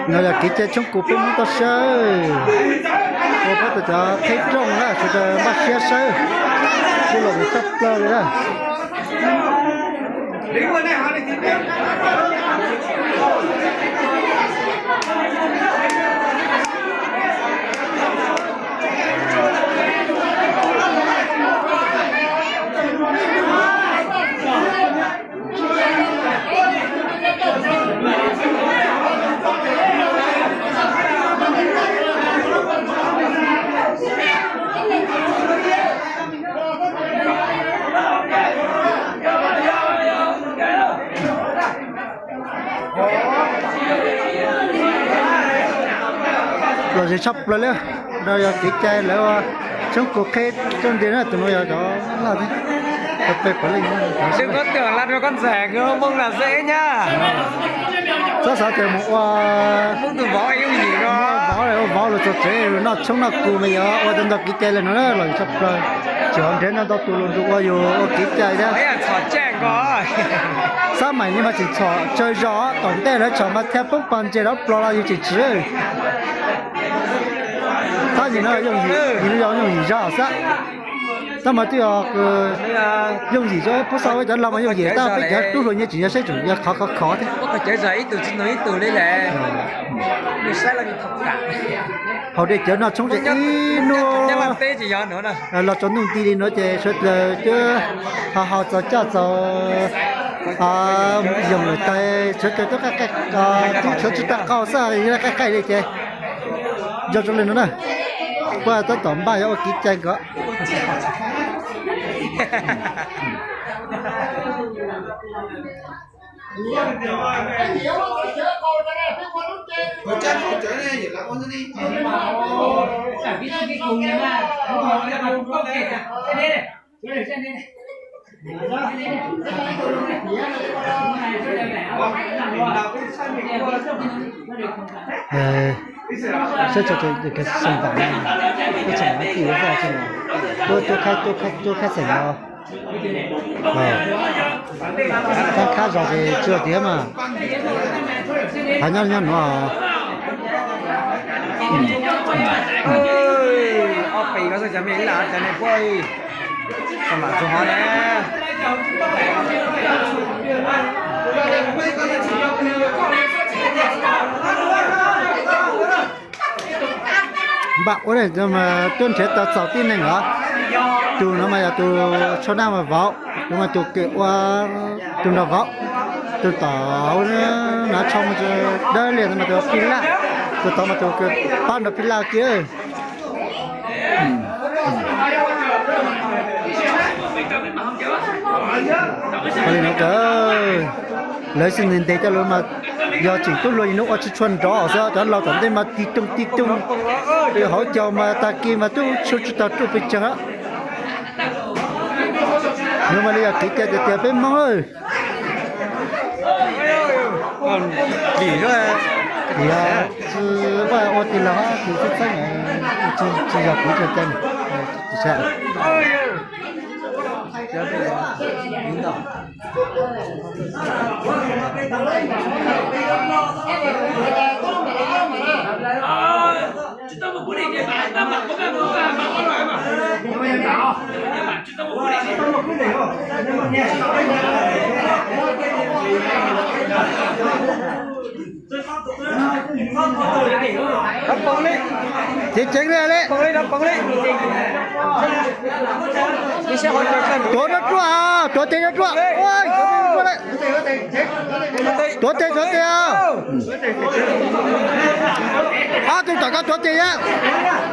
No yog kev cai tshoob kuv peb Hmoob toj siab, ua pab tau cov qheb rooj na sawv daws npaj siab sawb, sib los tshaj plaws li na. Los zis tshaj plaws li. No yog kev cai lawv ua tshoob kuv qheb rooj ntiag na, tus no yog cov laj thiab. Cov peb puav leej. Koj twb hais rau koj ntxhais koj Hmoob na xwb ib nyab. Txhob xav tias mus ua Hmoob tus vauv yooj yim no, ua vauv los txog tsev noj tshoob noj kuv mas yog ua tau ntau kev cai li no na los tshaj plaws. Tsis hov nrhiav no ntau tus los nrug ua yus ua kev cai thiab. Xab maim li mas tseem txhom tsawg zog, tom ntej lawv txhom mas thiaj poob pog ntse rov plos los yus tseem tsis. Tab sis no yooj yim, yim no yog yooj yim zog xwb. Tab mas twb yog yooj yim, pub xav cov laus mas yooj yim, tab peb cov tub hluas nyiaj tseem yog saib tseem yog khov khov khov thiab. Hauv dej cawv noj tshoob ces ib hnub los tsaus ntuj nti li no ces sawv daws twb ho hau txaus caj txaus yoos lawm tas, sawv daws twb qaij qaij, twb tshuav tsis tau qau xwb, qaij qaij li ces zoo zoo li no na. Puab tab tom npaj yuav ua kev cai nkaus. Saib tso, xoo vam, ib txhia tiv ua vaj tso, tuaj tuaj khaib, tuaj khaib xeem no. Tab khab zog ces tsis ua tiag mas. Hav nyob nyob nuav. Ob peb ko xwb cov me ib lam cov ne puab xoo vam txug hov na. Npaj ua tuaj nrhiav tau txaus tib neeg os. Tus no mas yog tus tshuaj nab mas vauv, tus mas tus kws ua, tus nrog vauv, tus tom hauv na tsho mas dawb liag mas tus phij laj, tus tod mas tus kws pab nrog phij laj kiag. Li no, lawv xwb ntev ntev coj lawv mas yog tseem tub hluas ib hnub ua tsis tshua nrov xwb, cov laus tom ntej mas tig toog tig toog, hauv caug mas tag kis mas tub tshua tsis tau ruaj pes tsawg. Nws mas li yog kev cai tiag tiag peb Hmoob. Vim tias ua tig los kuv txheeb txheeb, tsis yog kuv tsis cai. Ceev ceev li. Tuav rab ruaj, tuav tes rab ruaj. Tuav tes, tuav tes. Ob tug tom ko tuav tes yab.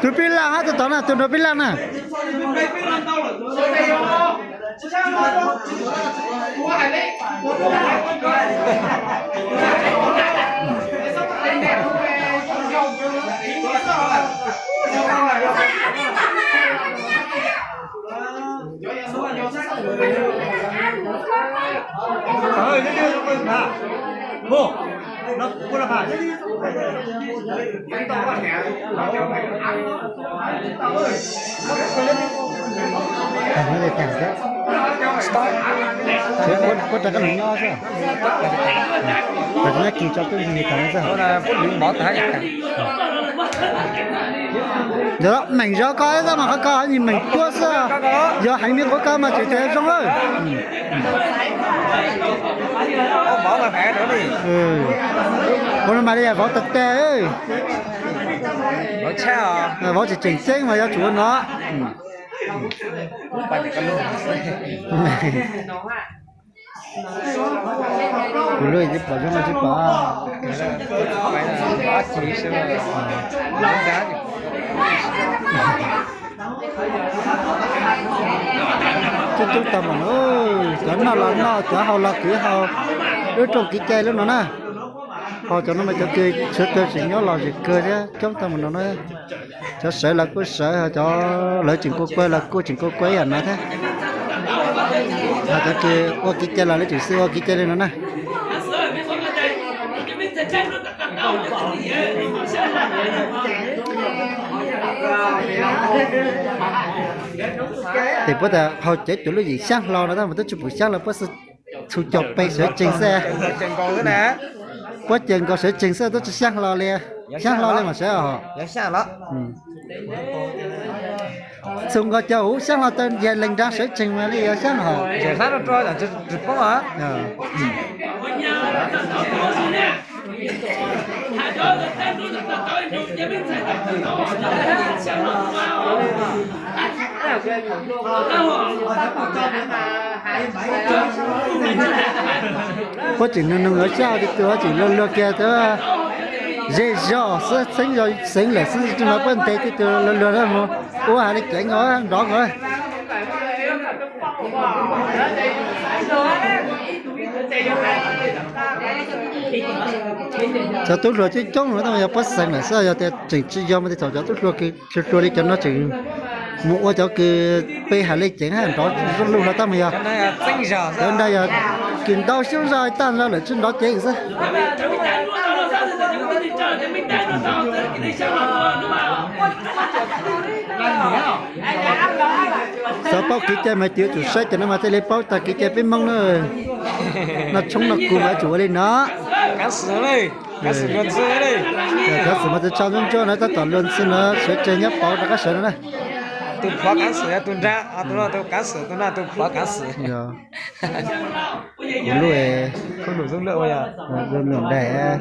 Tus pij laj hab tus tod na, tus nrog pij laj na. Puab rov qab lug nyob xwb. Tam sim no kis tso tub ntxhais tas xwb. Yog meem zov koj xwb mas qhov koj nyuag meem puab xwb. Yog heev me quav koj mas tseem tes zoo lawm. Ua no mas li vauv tag tag, vauv tseem tseem ceeb mas yuav tsum ua no. Kuv lub tsis pom zoo tsis pom. Coob coob tag mas no, cov noj los noj, cov haus los kwv haus, lub rooj kev cai lub no na. Ho cov no mas cov kws sawv daws tseem nyob lom zem kawg thiab coob tag mas no na. Cov sawv los kuj sawv, cov lawv tseem kua kuav los kuj tseem kua kuav ib yam no thiab. Ho cov kws ua kev cai los lawv tseem xwb ua kev cai li no na. Ces puab tas haus cawv cuag lub yeem xyaab hlo no tab mas twb tsis pum xyaab los puab xwb, txhua caug pes sawv tsees xwb. Puab caws nkaus sawv tsees xwb twb tsis xyaab hlo li. Xyaab hlo li mas sawv os. Txhua nkaus caug huv xyaab hlo tau yog lees nrag sawv tsees mas li yog xyaab hlo. Puab tseem nug nug yuav xyaab hlo tiag tiag, tseem luag luag kiag, zej zog xwb, txheeb zog xeev lawm xwb, tsis mas puab ntes tiag tiag luag luag mus ua hais li ceev nkaus nrov nkaus. Cov tub hluas coob coob no tab mas yog puab xeev lawm xwb, yog tias tseem tsis yog mas tej thaum cov tub hluas hluas hluas li cov no tseem mus ua cov kws pe hais li ceev nrov zoo lug hlo tab mas yog cov nrag yog kws ntau xyoob zog tag zog lawm tsis nrov ceev xwb. Xav paub kev cai mas yuav tsum saib cov no mas thiaj li paub tag kev cai peb Hmoob na. Noj tshoob noj kub mas yuav tsum ua li no. Kav xwm mas tsis tshaj ntsuab ntsuab na, tab tom luag ntxhi no sawv tsees nyob pauv rov qab sawv no na. Tus plhuav kav xwm yog tus nrag, tus no tus kav xwm, tus no tus plhuav kav xwm. Kuv lub, kuv lub zoo lawm, zoo lawm ntais.